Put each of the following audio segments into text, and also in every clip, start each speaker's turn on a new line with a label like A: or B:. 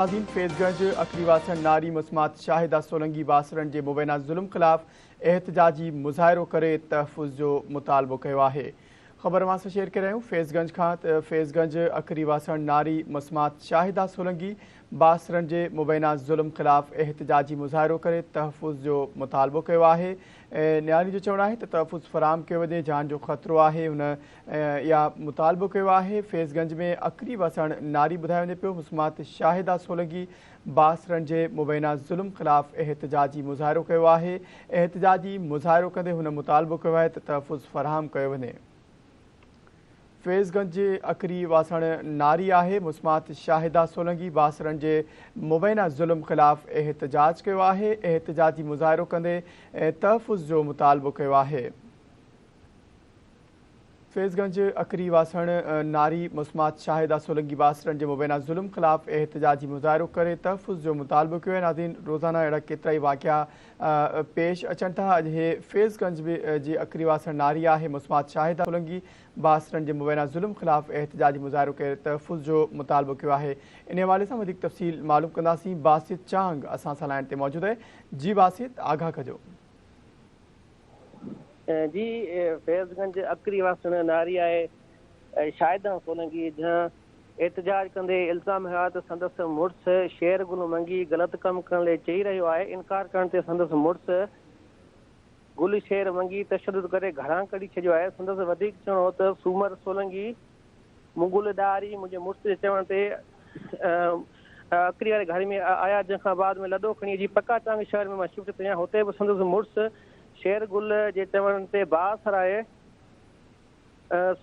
A: ناظرين فيض گنج اکري واسڻ ناري مسمات شاهده سولنگي بااثرن جي مبينا ظلم خلاف احتجاجي مظاهرو ڪري تحفظ جو مطالبو ڪيو آهي خبر اوهان سان شيئر ڪري رهيا آهيون فيض گنج کان ته فيض گنج اکري واسڻ ناري مسمات شاهده سولنگي بااثرن جي مبينا ظلم خلاف احتجاجي مظاهرو ڪري تحفظ جو مطالبو ڪيو آهي نياڻي جو چوڻ آهي ته تحفظ فراهم ڪيو وڃي جان جو خطرو آهي هن اها مطالبو ڪيو آهي. فيض گنج ۾ اڪري وسڻ ناري ٻڌايو وڃي پيو مسمات شاهده سولنگي بااثرن جي مبينا ظلم خلاف احتجاجي مظاهرو ڪيو آهي. احتجاجي مظاهرو ڪندي هن مطالبو ڪيو آهي ته تحفظ فراهم ڪيو وڃي. فيض گنج جي اڪري واسڻ ناري آهي مسمات شاهده سولنگي بااثرن جي مبينا ظلم خلاف احتجاج ڪيو آهي. احتجاجي مظاهرو ڪندي تحفظ جو مطالبو ڪيو آهي. فيض گنج اڪري واسڻ ناري مسمات شاهده سولنگي بااثرن جي مبينا ظلم خلاف احتجاجي مظاهرو ڪري تحفظ جو مطالبو ڪيو آهي ناظرين روزانه اهڙا ڪيترائي واقعا پيش اچن ٿا اڄ هي فيض گنج جي اڪري واسڻ ناري آهي مسمات شاهده سولنگي بااثرن جي مبينا ظلم خلاف احتجاجي مظاهرو ڪري تحفظ جو مطالبو ڪيو آهي انهي حوالي سان وڌيڪ تفصيل معلوم ڪنداسين باسط چانگ اسان سان لائين تي موجود آهي جي باسط آگاهه ڪجو.
B: جي فيض گنج اڪري واسڻ ناري آهي شاهده سولنگي جنهن احتجاج ڪندي الزام هنيو آهي ته سندس مڙس شير گل منگي غلط ڪم ڪرڻ لئي چئي رهيو آهي انڪار ڪرڻ تي سندس مڙس گل شير منگي تشدد ڪري گهران ڪڍي ڇڏيو آهي سندس وڌيڪ چوڻ هو ته سومر سولنگي مغل ڏاهري منهنجي مڙس جي چوڻ تي اڪري واري گهر ۾ آيا جنهن کان بعد ۾ لڏو کڻي اچي پڪا چانگ شهر ۾ مان شفٽ ٿي آهيان هتي به سندس مڙس شير گل جي چوڻ تي بااثر آهي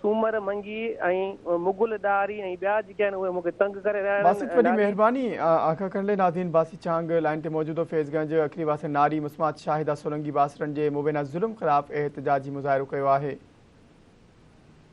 B: سومر منگي ۽ مغل ڏاهري ۽ ٻيا جيڪي آهن اهي مون کي تنگ ڪري رهيا آهن
A: باسط وڏي مهرباني آگاهه ڪرڻ لئي ناظرين باسط چانگ لائين تي موجود هو فيض گنج اکري واسي ناري مسمات شاهده سولنگي بااثرن جي مبينا ظلم خلاف احتجاجي مظاهرو ڪيو آهي.